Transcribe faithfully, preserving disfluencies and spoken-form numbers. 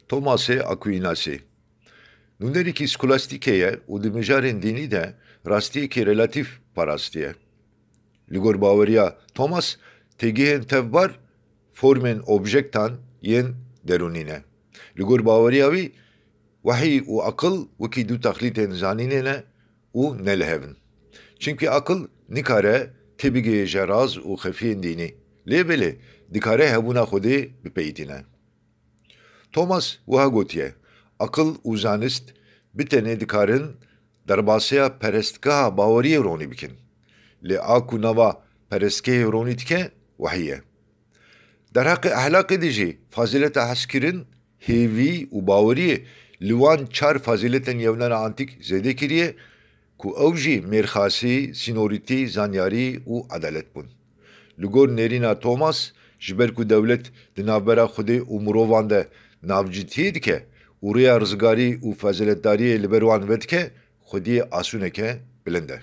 Thomasê Aquinasê nûnerekî skolastîkê ye û di mijarên dînî de rastiyekî relatîf parastiye. Li gor baweriya Thomas, têgihên tevbar formên objektan yên derûnî ne. Li gor baweriya wî, wehî û aqil wekî du texlîtên zanînê ne û ne li hev in. Çimkî aqil nikare têbigihêje raz û xefiyên dînî, lê belê dikare hebûna Xwedê bipeyitîne. Thomas wiha gotiye, aqil û zanist bi tenê dikarin derbaseya perestgeha baweriyê ronî bikin. Lê a ku nava perestgehê ronî dike, wehî ye. Derheqê ehlaqê de jî fazîleta hezkirin, hêvî û baweriyê li wan çar fazîletên yewnena antîk zêde kiriye ku ew jî mêrxasî, sînorîtî, zanyarî û edalet bûn. Li gor nêrîna Thomas, ji ber ku dewlet di navbera Xwedê û mirovan de navcitiyê dike û rêya rizgarî û fezîletdariyê li ber wan vedike, xwediyê asûneke bilind e.